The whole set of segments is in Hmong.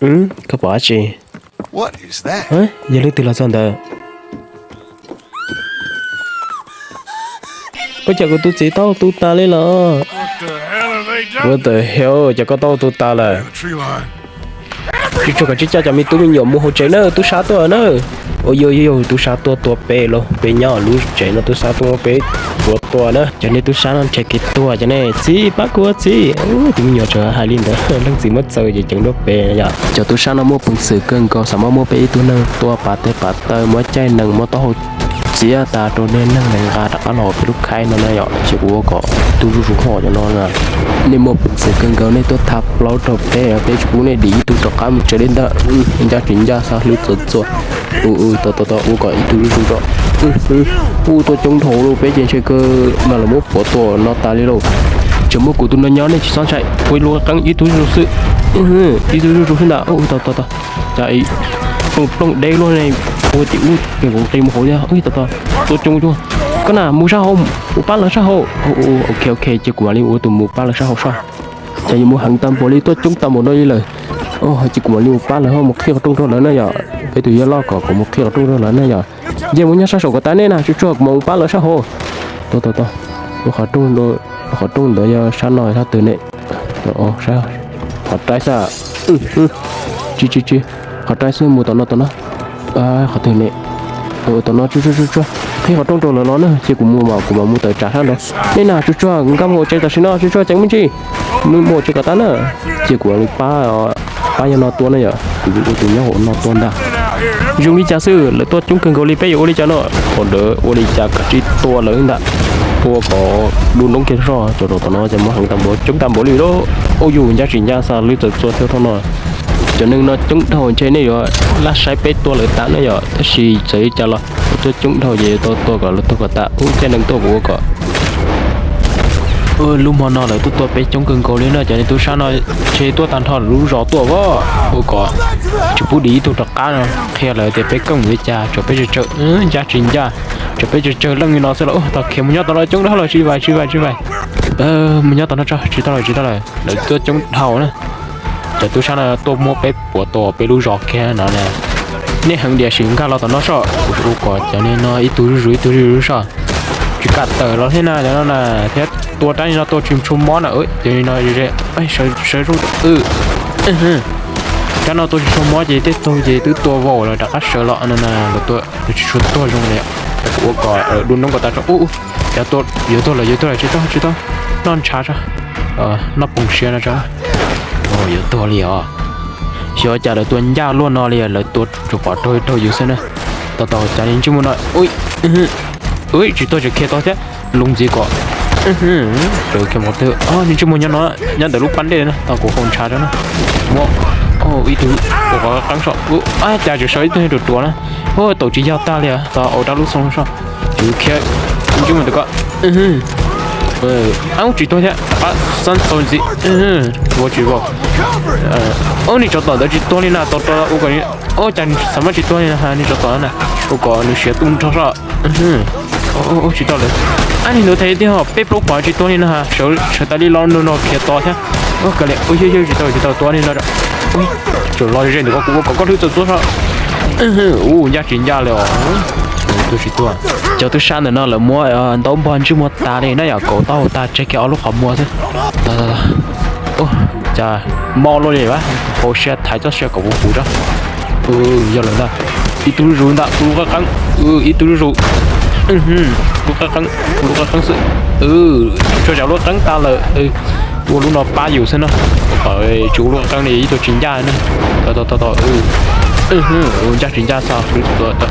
Koj pom dab tsi? Yog leej twg los txog ntawd? Ua cas kuv tus txiv tau tu tas li los? What the hell, cas koj tau tu tas lawm? Tsis tsuag kom tsib caug cov me tub me nyuam mus hauv tsev na, tub sab tuaj na. Ua yuj yuj yuj, tub sab tuaj tua peb lauj, peb nyob lub tsev no tub sab tuaj muab peb puav tua na. Cov niag tub sab no nrhiav kev tuag cov ne. Txiv, pab kuv txiv. Tus me nyuam tseem hais li ntawd, leej txiv muab txaws ces ceev nrog peb yom. Cov tub sab no muaj peev xwm kawg nkaus, xav muab muab peb ib tug neeg tua pav tes pav taw, muab caij nees muab taub hau txiav tas rau nej neeg nqa rov qab los peb lub khaib no na yom. Ces kuv ua kom ib tug zuj zus ho cov no na. Nej muaj peev xwm kawg nkaus, nej tuaj tha plaub rau peb, peb tsis pub nej dim ib tug rov qab mus tsev li ntag. Ncaj tsis ncaj, xav hlwb txuas txuas. Ua kom ib tug zuj zus tso. Ua tuaj coob dhau lauj, peb ces ntshe kawg mas los muab puav tua no tas li lauj. Tseem muaj kuv tus no nyob, nej tsis txhob ntshai, ua lub qeeb ib tug zuj zus xwb. Ib tug zuj zus xwb ntag. Tau tau tau. Cas plooj plooj deb luaj ne, ua tim ub ces kuv nqis mus hauv thiab. Tau tau. Tuaj coob cuag. Koj na mus sab hauv, mus pab lawv sab hauv. Ok ok, ces kuv mam li ua tus mus pab lawv sab hauv soj. Cas yuav mus heev tag npaum li, tuaj coob tag npaum no li lawm. Ces kuv mam li mus pab lawv ho mus qhib qhov rooj rau lawv na yom. Peb tus yawg loj kom kuv mus qhib qhov rooj rau lawv na yom. Nce mus nyob sab saum kom tas nej na, tsuag tsuag kuv mam mus pab lawv sab hauv. Tau tau tau. Qhov rooj ntawd yog sab no sab twg ne? Qhov raib xwb. Tsis tsis tsis, qhov raib xwb, mus tom no tom no. Qhov twg ne? Tom no tsuag tsuag tsuag tsuag. Qhib qhov rooj rau lawv los na, ces kuv mus mas kuv mam mus tawm tsam sab nraud. Nej na tsuag tsuag nkag mus hauv tsev tam sim no, tsuag tsuag ceev me ntsis. Mus hauv tsev kom tas na. Ces kuv mam li pab, pab yawg no tua na yom, kuv ua tus nyob hauv no tua ntag. Zoo li cas xwb, lawv tuaj coob kawg nkaus li, peb yuav ua li cas no? Qhov ntawd ua li cas kav tsij tua lawv ntag. Tua kom dub noob kiag zog, cov rau tom no ces muaj heev tag npaum, coob tag npaum li lauj. Ua yus ncaj tsis ncaj, xav hlwb txuas txuas thiab thaum no. Cov neeg no coob dhau, ntshe nej yuav laj saib peb tua lawv tas na yom, tab sis txawm li cas los tuaj coob dhau ces tau tua kom lawv tuag kom tas. Ub, caij nees tuaj kuv ua kom lub hmo no lawv tuaj tua peb coob kawg nkaus li no, cov niag tub sab no ntshe tuaj tag nrho lub zos tuaj as, ua kom tsis pub dim ib tug rov qab no, qhia lawv tias peb keej mus li cas, tsuas peb tsawg tsawg, ncaj tsis ncaj, tsuas peb tsawg tsawg leej li no xwb los tau khiav mus nyob tom no coob dhau lawm, tsis vais tsis vais tsis vais. Mus nyob tom no tso, tsis tau lawm tsis tau lawm, lawv tuaj coob dhau na. Cov tub sab no tuaj muab peb puav tua peb lub zos kiag no na. Nej heev diam sim nkag los tom no soj, kuv ua kom cov niag no ib tug zuj zus ib tug zuj zus soj. Tsis kam tawm los thiab na cov no na, thiab tua rab niag no tua tsis tshua mob na, cov niag no sawv zoo. Rab no tua tsis tshua mob ces tej tug ces twb tua vau lawm rov qab sawv los no na, lawv tsis tshua tuag zoo li. Kuv ua kom dub noob kom tas tso. Yuav tuag lawm yuav tuag lawm, tsis tau tsis tau, noj ntshav tso, noj poov siab no tso. Yuav tuag li os. Xyov cas lawv tua ncaj luaj no li, lawv tua tsuas pom raug raug yus xwb na. Tau tau cas li ntsej muag no. Tsis tuag tseem khiav tau thiab, loo ntxiv kom raws kiag mus twg. Ntsej muag nyob no, nyob ntawm lub pab dej na, tau kuv hau ntshav rau na. Muab ib tug ua qhov qeeb so, cas tseem sawv ib tug ruam ruam na. Tau tsis yog tag li, tau ua rab lub xoo so. Tseem khiav ntsej muag ntawm ko. Ab, tsis tuag thiab, rov qab xab xau ntxiv. Ua tsis vau. Ob, niag tsov tom ntawd tsis tuag li na, tau rau ua kom, ob, cas xav mas tsis tuag li na, niag tsov tom na, ua kom nws siav tu nrho so. Tsis tau lawm. Ab, niag ntawd thaum twg ho peb plaub pom tsis tuag li no, sawv tas li los nrog no khiav tos thiab. Ua li, ua yog yog tsis tau tsis tau tua li no. Tsuas los ze ntawm ko kuv ua kom koj hlwb txuas txuas so. Ua ncaj tsis ncaj li os. Tuag tsis tuag. Cov tub sab ntawm no lawv muab ntaub npog ntsej muag tas li na yom, kauv taub hau tag tseg kiag ob lub qhov muag xwb. Cas mob luaj li, hau siab thaiv txoj sia kom puv puv tso. Yog lawm ntag. Ib tug zuj zus ntag, ua lub qeeb qeeb. Ib tug zuj zus. Lub qeeb qeeb, ua lub qeeb qeeb xwb. Tsuas tsam lub qeeb tas lawm. Ua lub no pab yus xwb na. Kom tsis ua lub qeeb li ib tug tsis ncaj na. Tau tau tau, ua ncaj tsis ncaj xwb.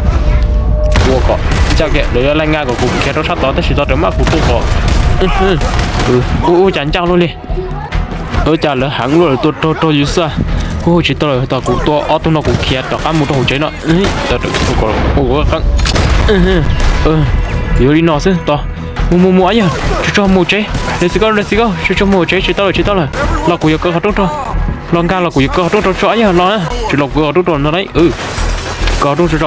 Ua kom ncaj kiag, lawv yuav laij nqa kom kuv khiav rau sab tod tab sis txog rawv maj kuv tuaj kom. Ua cas ncaj luaj li. Ua cas lawv heev luaj, lawv tua raug raug yus xwb. Ua tsis tau lawm, tau kuv tua ob tug no kuv khiav rov qab mus rau hauv tsev no. Yuav li no xwb tau. Mus mus mus, ab yog, tsuag tsuag mus tsev, los xwb koj, los xwb koj, tsuag tsuag mus tsev, tsis tau lawm tsis tau lawm. Los kuv yuav kaw qhov rooj rau. Los nkag los kuv yuav kaw qhov rooj rau tso, ab yog los na, tsis los kuv kaw qhov rooj rau no lauj. Kaw qhov rooj tso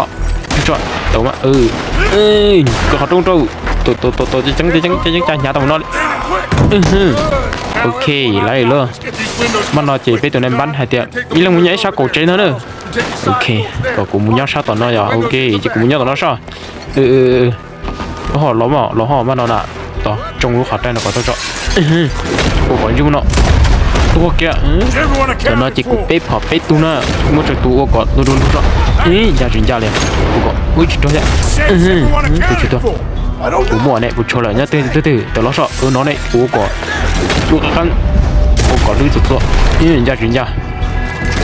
tso. Tau mas. Kaw qhov rooj rau. Tau tau tau, ceeb ceeb ceeb ceeb, cas hnyav tau no li. Ok, lawm lawm. Maj no ces peb tus nai npab hais tias ib leeg mus nyob ib sab kaum tsev no na. Ok, kom kuv mus nyob sab tom no yog ok, ces kuv mus nyob tom no soj. Ho los, los ho maj no na. Tos tsoo lub qhov rai no kom tau tso. Ua kom ntsej muag no tuag kiag. Cov no ces kuv peb phom peb tug na. Muab tsawg tus ua kom tua dua ntug soj. Ncaj tsis ncaj li. Ua kom ua tsis raug thiab. Tus tsis tuag. Kuv muaj ne, kuv tshuav lawm nyob twg twg twg tawm los soj. No ne kuv ua kom lub qab qeeb, ua kom hlwb txuas txuas. Ncaj tsis ncaj.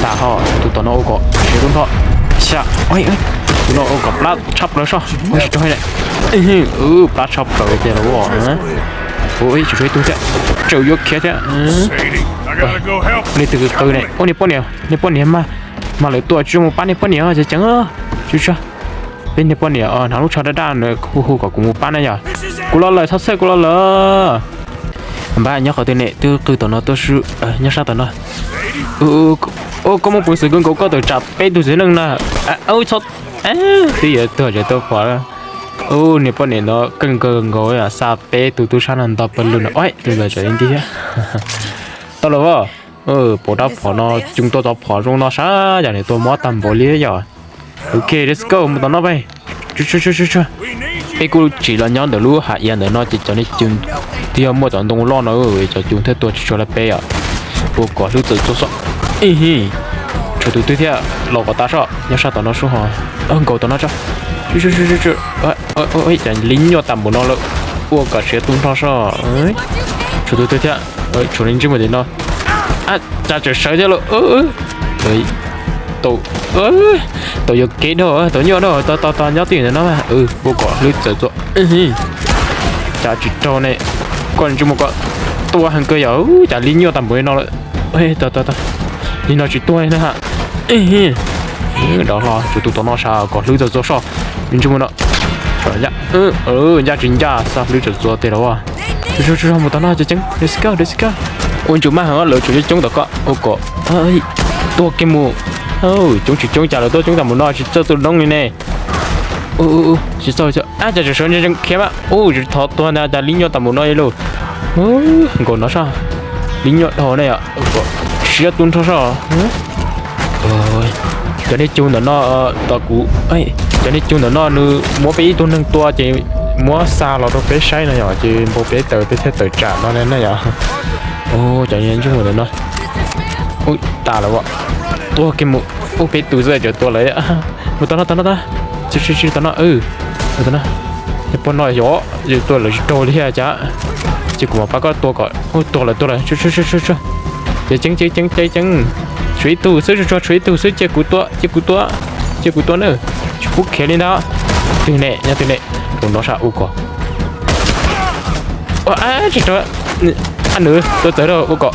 Tag ho, tus tom no ua kom siav tub nrho. Xya, tus no ua kom plab tshaj plaws soj. Ua tsis raug ne. Plab tshaj plaws tiag los. Ua tsis raug ib tug thiab. Tseem yuav khiav thiab. Nej twg qw ne? Ua niag poj niam, niag poj niam mas, mas lawv tua tsis mus pab niag poj niam ces ceev. Tsis tso. Peb niag poj niam hnav lub tsho daj daj hu hu kom kuv mus pab na yom. Kuv los lawm, txhob txhawj, kuv los lawm. Npab nyob qhov twg ne? Twb qw tom no tuaj, nyob sab tom no. Koj muaj peev xwm kawg nkaus koj tawm tsam peb tug txiv neej na. Txhob, twb yuav tuag tseem tuaj pom. Niag poj niam no kawg nkaus nkaus, xa peb tug tub sab no ntog pawg lug no. Tus ntawd tseem ib ntij thiab. Tau lawm as. Pom rab phom no, coo tuaj tau phom zoo no sab yam nim tuaj mob tag npaum li yom. Ok, let's go, mus tom no peb. Peb kuj tsim los nyob ntawm lub hav iav ntawm no ces cov niag coo twb yog muaj cov ntoo loj no, cov coo thiaj tua tsis tshua lawv peb os. Ua kom hlwb txawm txua xwb. Tshuav tus twg thiab los kom tas soj, nyob sab tom no sub ho. Nkaus tom no tso. Cov li nyuaj tas npaum no lawm, ua kom siav tu nrho soj. Tshuav tus twg thiab, tshuav li ntsej muag tim no. Cas tseem sawv thiab lauj. Tau, tau yuam kev dhau, tau nyuaj dhau, tau tau tau nyob twj ywm ntawm no. Ua kom hlwb txawm txua. Cas tsis raug ne, koj ntsej muag ko tua heev kawg yom, cas li nyuaj tas npaum li no lawm. Li no tsis tuag li na ha. Dov hlo, tshuav tus tom no sab kom hlwb txawm txua soj. Ntsej muag no. Ncaj tsis ncaj, xa hlwb txawm txua tiag los. Mus tom no ces ceev, let's go, let's go. Ua ntsum maj heev, lawv tshuav coob coob tom ko, ua kom tuag kiag mus. Coob tsis coob cas lawv tuaj coob tas npaum no tsis txawj tua doob li ne. Tsis txawj, cas tseem sawv ntsees khiav mas. Tsis thov tuag ntag, cas li nyuaj tas npaum no li lauj. Nkaus no soj, li nyuaj dhau ne yom, siav tu nrho soj. Cov niag coo ntawm no, tos kuv, cov niag coo ntawm no nws muab peb ib tug neeg tua ces muab xa los rau peb saib no yom, ces npau peb tawm peb thiaj tawm tsam no ne na yom. Cov niag ntsej muag ntawm no, tas lawm as. Tuag kiag mus. Peb tus xwb tseem tua lawm. Mus tom no, tom no, tom no, tom no. Poj no yog yus tua lawm tsis raug li thiab cas. Ces kuv mam pab koj tua kom, tuag lawm, tuag lawm. Ces ceev, ceev, ceev, ceev, tshuav ib tug xwb, tshuav ib tug xwb, cia kuv tua, cia kuv tua, cia kuv tua na. Tsis pub khiav li ntag. Twg ne, nyob twg ne? Tus no sab ua kom, tsis raug. Nws tua txawv rau ua kom,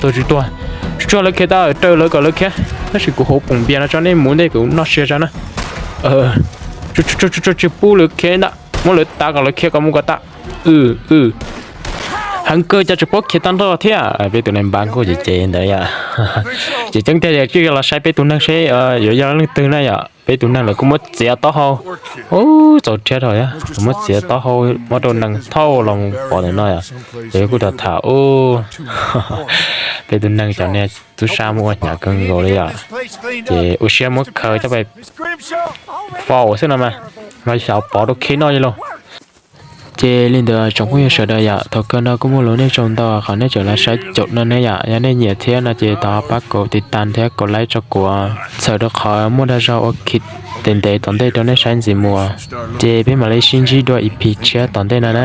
tua tsis tuag. Tsuag lawv khiav tau, raws lawv kom lawv khiav, tab sis kuv hauv poom npias no tso, nej mus ntej kuv noj sia tso na. Tsis pub lawv khiav ntag, muab lawv tav kom lawv khiav kom mus kom tas. Heev kawg cas tsis pub khiav tag nrho thiab. Peb tus neeg npab kuj ces ces ntawd yom. Ces ceeb tiag ces tsis los saib peb tus neeg seb yuav yog leej twg na yom. Peb tus neeg lawv kuj muab txiav taub hau. Ub, txaus rhiab dhau yom, muab txiav taub hau muab rau nees thauj los mus pov ntawm no yom. Ces kuj tham tham ub, peb tus neeg cov niag tub sab muaj ua hnyav kawg nkaus li yom. Ces ua siab muab khaws coj pais faus xwb no mas, los xyaum pov rau kheb noj li lauj. Ces li ntawd tsoom phooj ywg sawv daws yom, thaum kawg no kuj muaj lus nej tsaug ntau qhov nej tseem los saib caum no ne yom. Yog nej nyiam thiab no ces thov pab kaum tiv tas thiab kaum like tso kuv, txhawm rau qhov muaj dag zog ua khi ntev ntev tom ntej rau nej saib ntxiv mus. Ces peb mam li sib ntsib dua E P tshiab tom ntej no na.